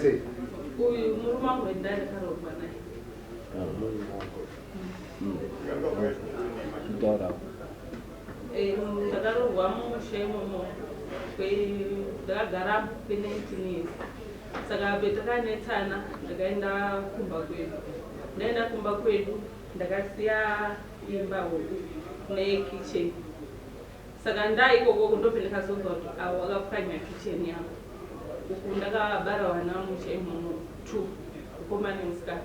sei? Uyu murume wangu wendandakaroorwa naye. Chitaura. Ndakaroorwa mumusha imomo ndakagara kwe 19 years. Saka petakanetsana ndakaenda kumba kwedu. Ndaenda kumba kwedu ndakasiya imba hombe nekitchen. Saka ndaikoko ndopendakazonzwa kuti avo vakapwanya kitchen yangu. Uku ndakabara vana musha imomo two, mukomana nemusikana.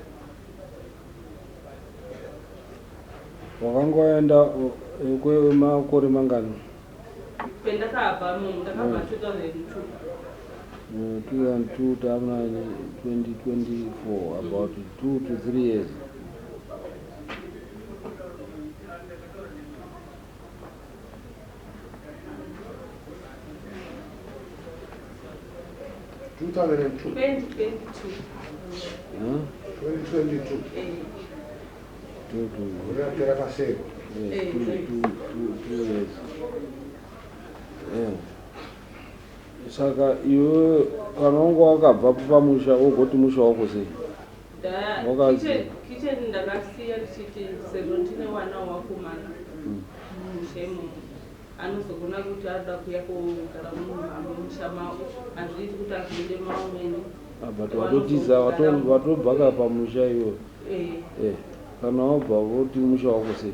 Wakanga waenda kwemakore mangani? Pendakabva muno ndakabva 2002. 2002 tamuna 2024, about 2 to 3 years. 2002. 2022. Huh? 2022. Eh. Two to Gore rapera paseko. Yes, 2 years. Yeah. Saka iwe kana wanga wakabva pamusha wogoti musha wako sei? Kitchen ndakasiya ndichiti sezvo ndine wana wakomana mumusha imomo, anozogona kuti arikuda kuuya kogara mumusha mavo, hazviiti kuti azoende maumene. Ah, but watotiza, watobva ka pamusha iwe. Eh. Kana wabva woti musha wako sei?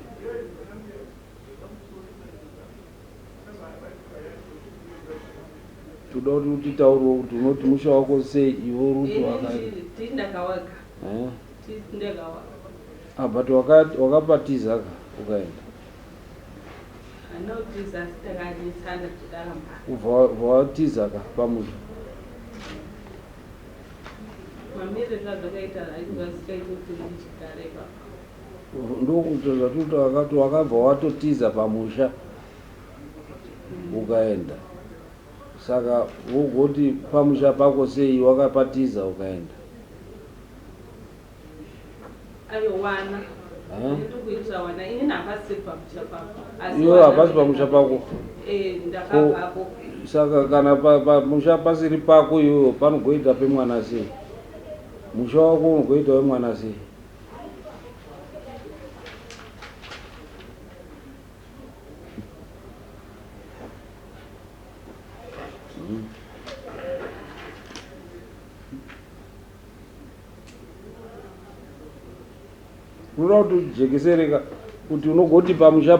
Toda kuti utitauriwo kuti unoti musha wako sei iwe uri kuti waka Tii ndakawaka. Eh? Tii ndakawaka. Ah, but wakapatiza ka ukaenda. Handina kutiza, asi takanetsana tikaramba. Ubva watiza ka pamusha. Mamiriro azvakaita aizvasikaiti kuti ndichigare ipapo. Ndokuti zvatuti wakati wakabva watotiza pamusha ukaenda, saka wogoti pamusha pako sei wakapatiza ukaenda? Ayo wana. Eh? Ndikuitira wana, inini hapasiri pamusha pako. Asi Iwe wana hapasi pamusha pako. Eh, ndakabvapo. Saka kana pamusha pasiri pako iwewe, panogoita pemwana sei? Musha wako unogoita wemwana sei? Unoda kuti ujekesereka kuti unogoti pamusha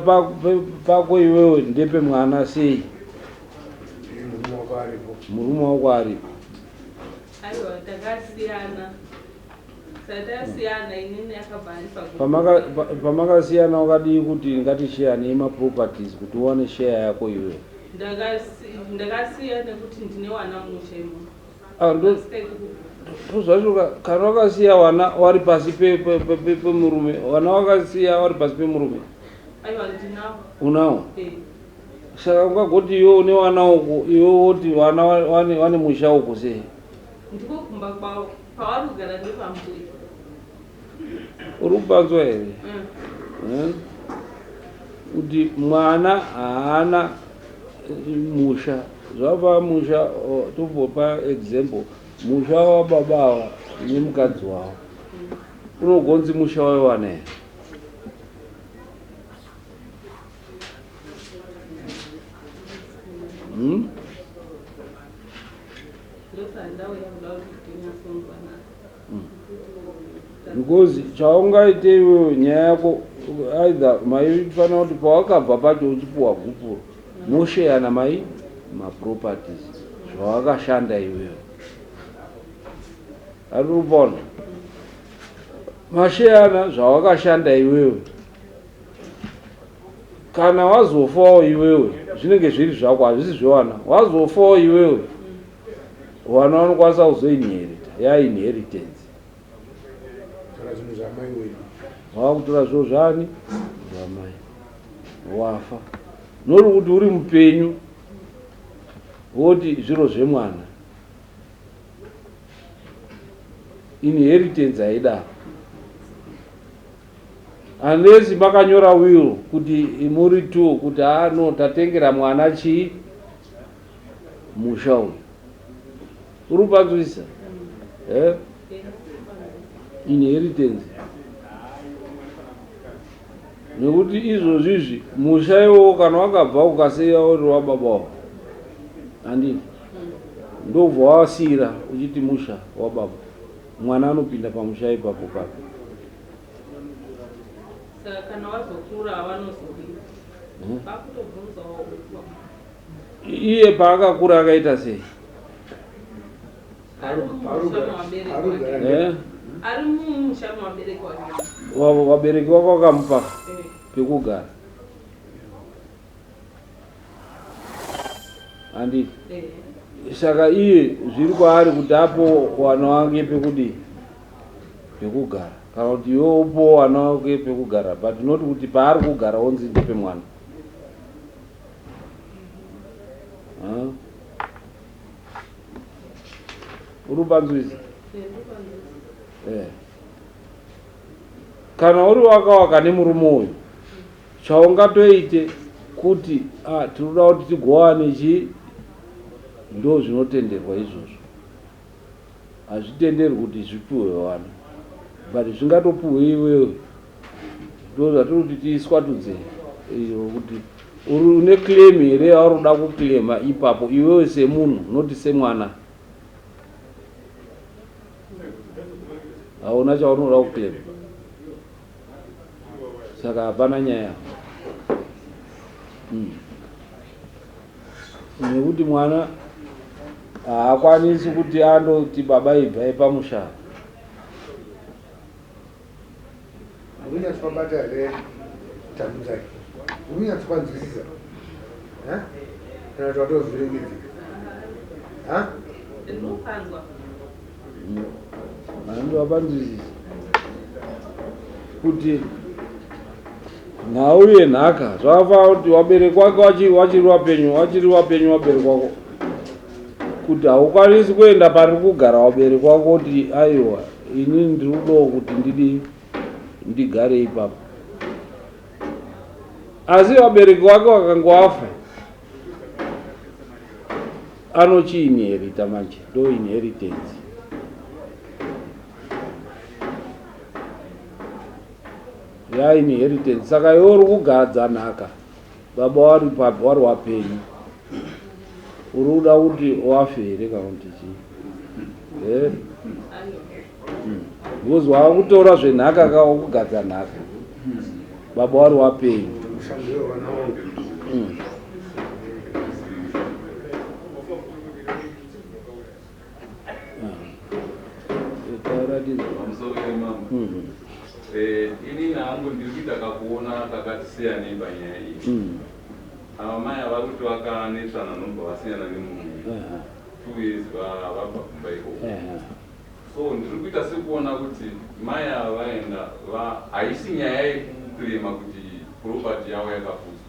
pako iwewe ndepemwana sei? Murume wako aripo. Murume wako aripo. Aiwa, takasiyana. Saka tasiyana, inini akabva andipa Pamakasiyana wakadii kuti ngatishiyanei maproperties kuti uwane share yako iwewe? Ndakasiya nekuti ndine wana musha imomo. Ah, Asikaiti ndozvacho kana wakasiya wana wari pasi pemurume, wana wakasiya wari pasi pemurume? Aiwa, ndinawo. Unawo? Eh. Saka ungagoti iwe une wana uku, iwe woti wana wane musha uku sei? Ndiko kumba kwavo, pavari kugara ndepambuya. Uri kupanzwa here? Mm. Eh? Kuti mwana haana musha, zvava musha, tombopa example, musha wababa ava nemukadzi wavo unogonzi musha wewana here? Hmm? Ndosandauya kuda kuti tinyatsonzwanana. Because chaungaite iwewe, nyaya yako either maifanira kuti pawakabva pacho uchipuwa gupuro, mosheyana mai maproperties zvawakashanda iwewe, ari kupona masheyana zvawakashanda iwewe. Kana wazofawo iwewe, zvinenge zviri zvako, hazvisi zvewana. Wazofawo iwewe, wana vanokwanisa kuzoinherita, yainheritance. Tora zvinhu zvamai wedu. Wakutora zviro zvani? Zvamai. Wafa nori kuti uri mupenyu woti zviro zvemwana, inheritance haidaro unless makanyora will kuti muri two kuti ha no, tatengera mwana chii, musha uyu. Uri kupanzwisisa? Eh? Inheritance. Nekuti izvozvi izvi musha iwowo kana wakabva ukasiya uri wababa wako, handiti? Ndobva wasiira uchiti musha wababa, mwana anopinda pamusha ipapo papi? Saka kana wazokura vanozodii? Vakutobvunzawo. Iye paakakura akaita sei? Ari mumusha mevabereki wake. Eh? Ari mumusha mevabereki wake. Vabereki wako vakamupa pekugara, handiti? Saka iye zviri kwaari kuti apo wana wake pekudii, pekugara, kana kuti iwe upowo wana wake pekugara, but not kuti paari kugara onzi ndepemwana. Ah. Uri kupanzwisa? Ndinopanzwisa. Eh. Kana uri wakawaka nemurume uyu, chaungatoite kuti tinoda kuti tigowane chi, ndo zvinotenderwa izvozvo. Hazvitenderwi kuti zvipiwe vana, but zvingatopiwe iwewe. Ndo zvatiri kuti tiiswatudze iyo, kuti uri une claim here yauri kuda kuclaima ipapo iwewe semunhu, noti semwana hauna chaunoda kuclaima, saka hapana nyaya. Nekuti mwana haakwanisi kuti andoti baba ibvai pamusha. Unyatsopabata here, Tambudzai? Unyatsopanzwisisa kana kuti watovhiringidzika? Ndinopanzwa. Handivapanzwisisa kuti nhau yenhaka zvakafanira kuti wabereki wake wachiri wapenyu, wachiri wapenyu wabereki wako, kuti haukwanisi kuenda pari kugara wabereki wako kuti aiwa, inini ndiri kudawo kuti ndidi ndigare ipapo. Asi vabereki wake vakanga wafa, anochiinherita manje, ndo inheritance. Yainheritance. Saka iwe uri kugadza nhaka baba wari papi, wari wapenyu, uri kuda kuti wafe here kana kuti chii? Eh? Because wakutora zvenhaka ka, wakugadza nhaka baba wari wapenyu. Mushando wevana wangu. Taratidza. Pamusoro yemambo. Inini hangu ndiri kuita kakuona kakati siyanei panyaya iyi. Ava mai ava kuti vakanetsana, nobva vasiyana nemurume 2 years vabva kumba ikoko. So ndiri kuita sekuona kuti mai ava vaenda haisi nyaya yekuclaima kuti property yavo yakaputswa,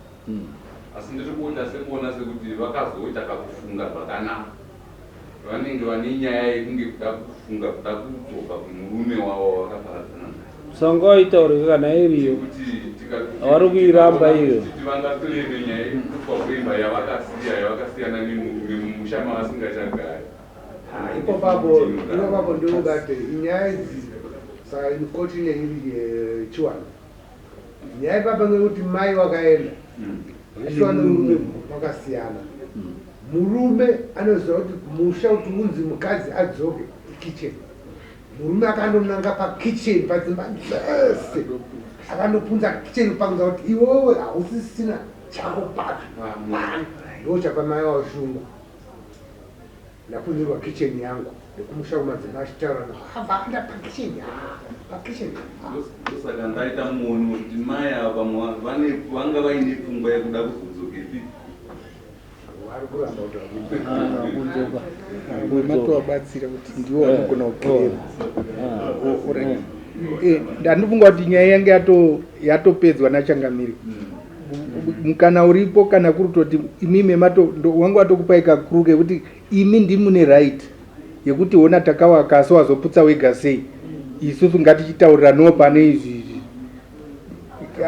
asi ndiri kuita sekuona sekuti vakazoita kakufunga zvakanaka, vanenge vane nyaya yekunge kuda kufunga kuda kudzoka kumurume wavo wavakaparadzana naye. Sanga waitaurika kana iriyo. Kuti Vari kuiramba iyo. Kuti vangaclaime nyaya yekuputswa kwemba yavakasiya, yavakasiyana nemurume, mumusha mavasingachagari. Ipopapo ndinongati nyaya idzi saka koti iri yechiwana nyaya ipapa, ngekuti mai wakaenda zvichiwa nemurume wakasiyana. Murume anoziva kuti musha kuti unzi mukadzi adzoke ikitchen. Murume akandonanga pakitchen, padzimba dzese akandopunza kitchen, kupanza kuti iwewe hausisina chako papi. Ndo chapa mai washungu, ndapunzirwa kitchen yangu nekumusha kumadzimba achitaura avanda pakitchen, pakitchen. Ndosaka ndaita muono kuti mai ava pamwe vanga vaine pfungwa yekuda kuzodzokepi. Vari kuramba kuti Kudzoka. Matovabatsira kuti ndiwo vanogona kuclaima. Ndandifunga kuti nyaya yange yatopedzwa nachangamiri. Mukana uripo kana kuri kutoti imimi wangu watokupai kakuru kekuti imi ndimune right yekuti ona takawaka, asi wazoputsa wega sei? Isusu ngatichitauriranawo pane izvi izvi,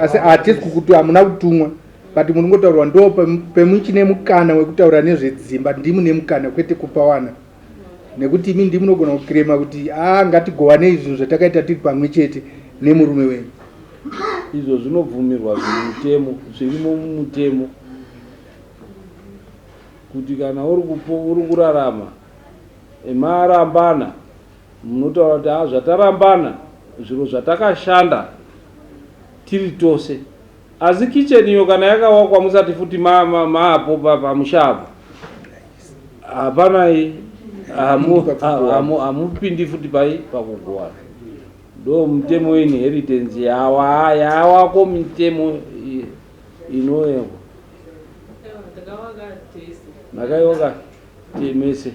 asi hatisi kukuti hamuna kutumwa, but munongotaurwa ndo pemuchine mukana wekutaura nezvedzimba, ndimune mukana, kwete kupa wana. Nekuti imi ndimunogona kukirema kuti a ngatigovanei zvinhu zvatakaita tiri pamwe chete nemurume wenyu. Izvo zvinobvumirwa zvimutemo, zvirimo mumutemo kuti kana uri kupo uri kurarama marambana munotaura kuti a zvatarambana zviro zvatakashanda tiri tose. Asi kitchen iyo kana yakawakwa musati futi maapo pamusha apo, hapana, hamupindi futi pai pakugowana. Ndo mutemo weinheritance yawa yawako, mitemo inoekwa. Takawaka tese. Makaiwaka mese.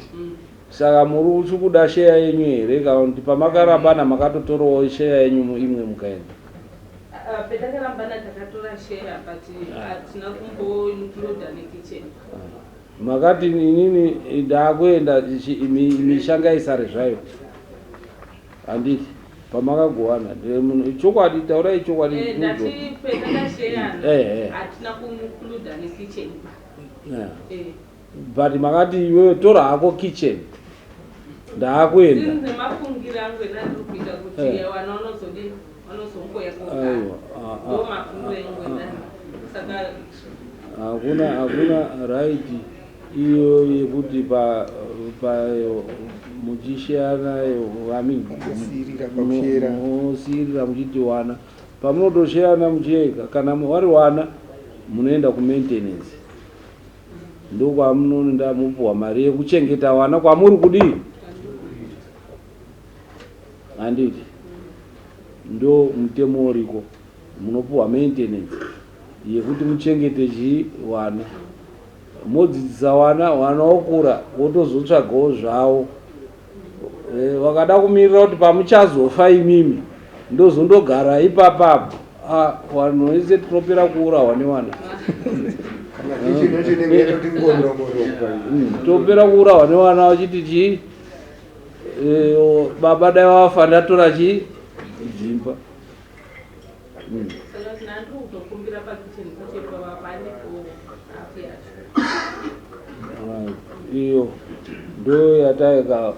Saka muri uchikuda sheya yenyu here, kana kuti pamakarambana makatotorawo sheya yenyu imwe mukaenda? Petakarambana takatora share, but hatina kumboincluda nekitchen. Makati inini ndakuenda, misha ngaisare zvayo, handiti? Pamakagowana chokwadi, taurai chokwadi. Ndati petakasheyana hatina kuincluda nekitchen. But makati iwewe tora hako kitchen, ndaakuenda. Nemafungiro angu endandiri kuita kuti vana vanozodi vanozongoya kogara. Aiwa. Ndo mafungiro engu endani, saka Hakuna right iyo yekuti pa muchisheyana, I mean, Kusiyirira pakushera. Musiyirira muchiti wana pamunotosheyana muchiega, kana wari wana munoenda kumaintenance, ndokwamunoenda mupuhwa mari yekuchengeta wana kwamuri kudii, handiti? Ndo mutemo uriko, munopuhwa maintenance yekuti muchengete chii, wana, modzidzisa wana, wana wokura wotozotsvagawo zvavo. Wakada kumirira kuti pamuchazofa imimi ndozondogara ipapapo, vanhu vese tinopera kuurawa newana. Kana kitchen yacho inenge yatoti ngondongoro. Topera kuurawa newana vachiti chii, baba dai wafa ndatora chii, dzimba. Saka ndandiri kutokumbira pakitchen pacho ipapa panepo hafu yacho. Right. Iyo ndo yataika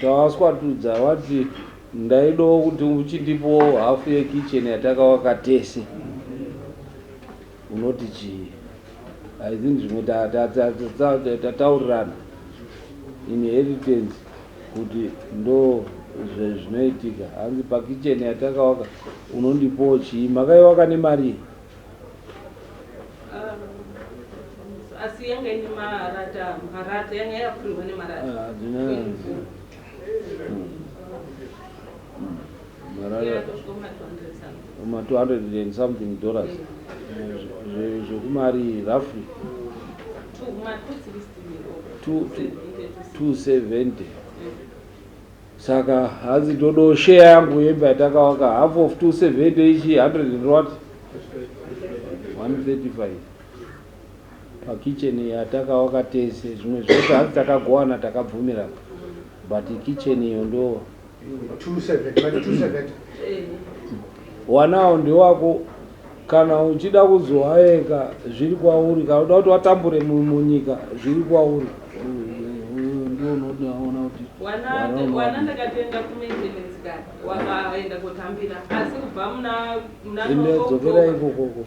tawaswatudza, wati ndaidawo kuti uchindipowo hafu yekitchen yatakawaka tese. Unoti chii? I think zvimwe tataurirana inheritance kuti ndo zvinoitika. Hanzi pakitchen yatakawaka unondipowo chii? Makaiwaka nemari? Asi yanga ine marata, marata yanga yakapfurirwa nemarata. Ah, marata. Yakatosvika kuma 200 something. Ma 200 and something dollars, zvekumari roughly Kuma 260. 270. Saka hanzi ndodo share yangu yemba yatakawaka, half of 270 ichi 100 and what, 135 pakitchen yatakawaka tese. Zvimwe zvose hanzi takagowana, takabvumira, but kitchen iyo ndo 270, mati 270. Wanawo ndewako. Kana uchida kuzoaeka zviri kwauri, kana uda kuti watambure munyika zviri kwauri, ndio unoona kuti wana wana wana unowadii. Ndakatoenda kumaintenance kare, wakaenda kotambira, asi kubva muna Ende dzokerai ikokoko.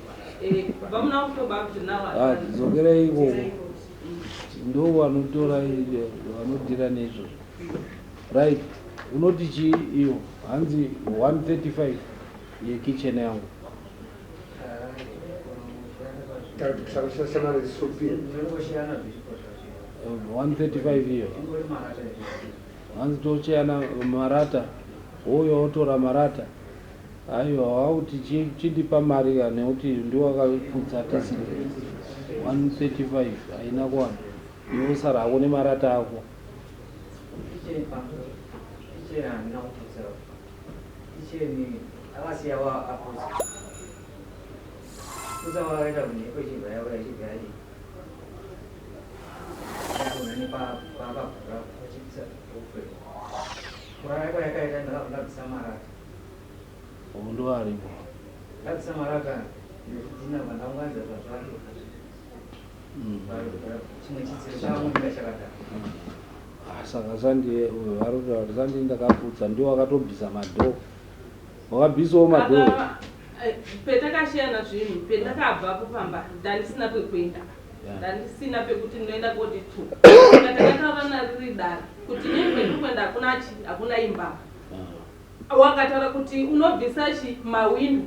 Kubva muna October up to now Ah, hapana. dzokerai ikoko, ndo vanotora vanodhira neizvozvo, right? Unoti chii iyo? Hanzi 135 yekitchen yangu. Sasana Sophia. 135 iyo, hanzi tocheyana marata, uyo otora marata. Aiwa, wakuti chindipa mari ka, nekuti ndiwakaputsa tisi. 135 haina kuwana, iwe usara hako nemarata ako. Kitchen handina kuputsa. Kitchen akasiya wa aputsa. Putsa wakaita mhepo ichibva yauya ichibva yadii. Yakona nepaakavhura achipisa ofure. Kurara kwayakaita ndakabva ndabvisa marata. Ndo aripo. Ndabvisa marata nezvidhina, bva ndaunganidza zvazvake. Chimwe chidziro changu ndinga chakadaro. Ah, saka sandi uyu vari kutaura kuti sandi ndakaputsa ndiwo wakatobvisa madoor. Wakabvisawo madoor. Aka- eh, petakashiyana zvinhu pendakabva kupamba ndandisina pekuenda, ndandisina pekuti ndinoenda koti tu. Saka takataurana riri dare kuti inini kwendiri kuenda hakuna chi hakuna imba. Wakataura kuti unobvisa chi mawindo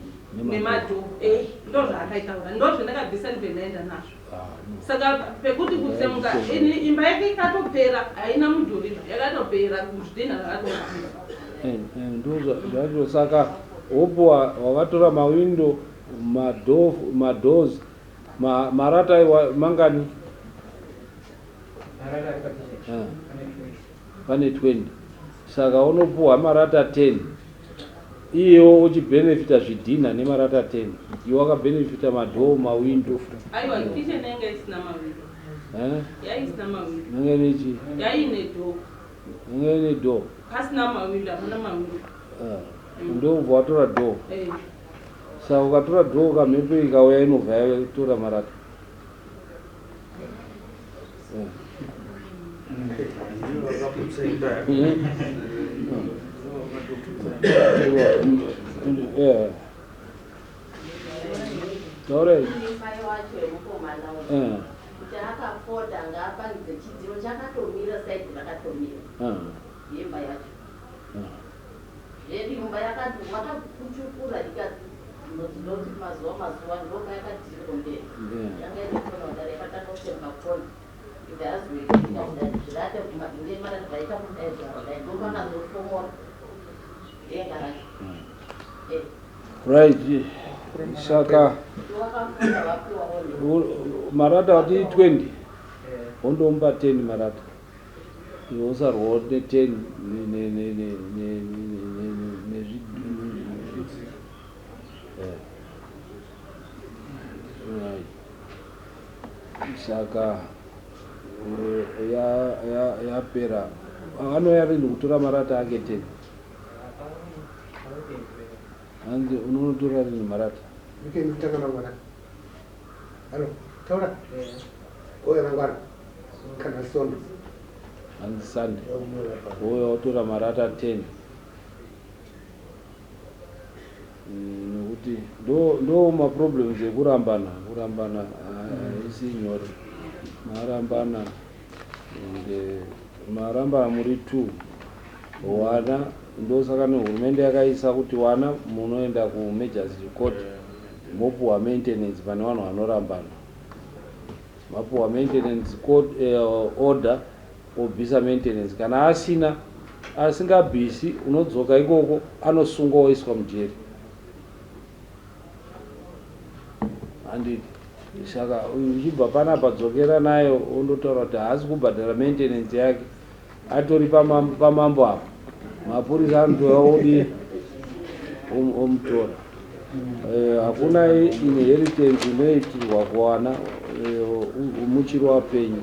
nemadoor. Eh, ndo zvaakaitaura, ndo zvendakabvisa, ndibve ndaenda nazvo. Ah, no. Saka pekuti kutsemuka, ini imba yake ikatopera, haina mudhuri, yakatopera, zvidhina zvakatopera. Ndo zvacho. Saka wopuwa wakatora mawindo, madoors, marata aiwa mangani? Marata ari pakitchen. Ah. Pane 20. Pane 20, saka unopuhwa marata 10, iyewo uchibhenefita zvidhina nemarata 10, iwe wakabhenefita madoor, mawindo. Aiwa, kitchen yanga isina mawindo. Eh? Yaisina mawindo. Nange nechi? Yaine door. Nange nedoor. Pasina mawindo, hapana mawindo. Ndobva watora door. Eh. Saka ukatora door, kamhepo ikauya inobva yatora marata. Eh. Vakaputsa imba. Eh. Taurai. Mai wacho wemukomana uyu kuti akafoda ngaapangidze chidziro chakatomira, side rakatomira yemba yacho. Zvedu imba yakati wakakuchukura ikadoti mazuva mazuva ndopa yakadhirwa mberi. Yanga ine kona kudai, yakatanga kutsemba kona, ibva yazoitika kudai zvirate ngemarati vaita kudai zvakadai, ndopanazofomora denga racho. Eh. Right, saka Wakafoda vapiwa one. Marata wati 20, wondomupa 10 marata, iwe usarwawo ne10 nezvi. Right, saka yapera. Anouya rini kutora marata ake 10? Hanzi unonotora rini marata? Weekend kutanga mangwana. Halo, taura. Oya mangwana. Kana Sondo. Hanzi Sunday wouya wotora marata 10. Nekuti ndo maproblems ekurambana. Kurambana haisi nyore. Marambana and marambana muri two, wana ndosaka nehurumende yakaisa kuti wana munoenda kumagistrate court, mopuhwa maintenance. Pane vanhu vanorambana, mapuhwa maintenance court, order, obvisa maintenance. Kana asina, asingabvisi, unodzoka ikoko, anosungwa, oiswa mujeri, handiti? Saka uchibva panapa, dzokera nayo, ondotaura kuti haasi kubhadhara maintenance yake, atori pamambo apa. Mapurisa anotouya odi omutora. Hakuna inheritance inoitirwa kuwana muchiri wapenyu.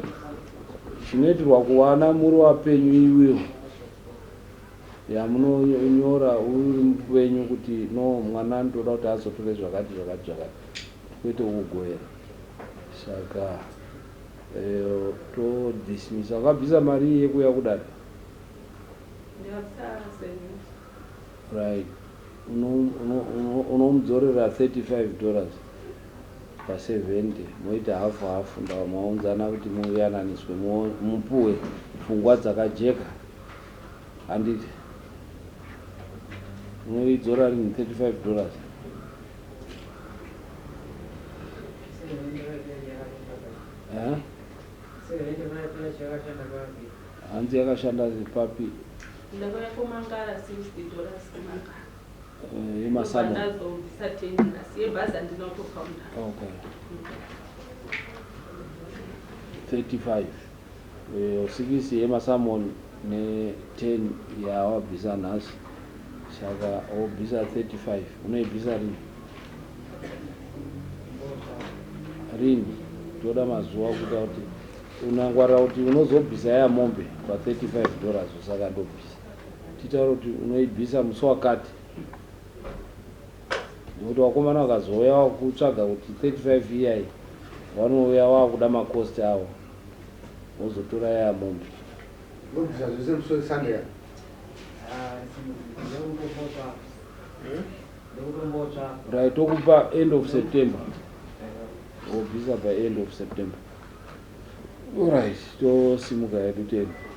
Chinoitirwa kuwana muri wapenyu iwiwo yamunonyora uri mupenyu kuti no, mwana ndoda kuti azotore zvakati zvakati zvakati, kwete kugoera. Saka todismisa. Wakabvisa mari yekuuya kudare? Ndakabvisa 70. Right, unomudzorera $35 pa70, moita hafu hafu. Ndava maunzana kuti muyananiswe, mupuwe pfungwa dzakajeka, handiti? Unoidzora rini $35? Eh? Hanzi yakashanda papi? Ndakauya kumangara $60 kumangara. Yemasummons. Ndazobvisa 10, asi yebhazi handina kutokaunda. Okay, 35, 6 yemasummons ne10 yawabvisa nhasi, saka wobvisa 35. Unoibvisa rini rini? Toda mazuva kuita kuti unangwarira kuti unozobvisa ya mombe pa$35. Saka ndobvisa, titaura kuti unoibvisa musi wakati, nekuti vakomana vakazouya vakutsvaga kuti 35 iyai, vanouya vakuda macosts avo, vozotora ya mombe. Unobvisa zvese musi weSunday ka? Right, tokupa end of September. Wobvisa by end of September. Alright, tosimuka hedu teni.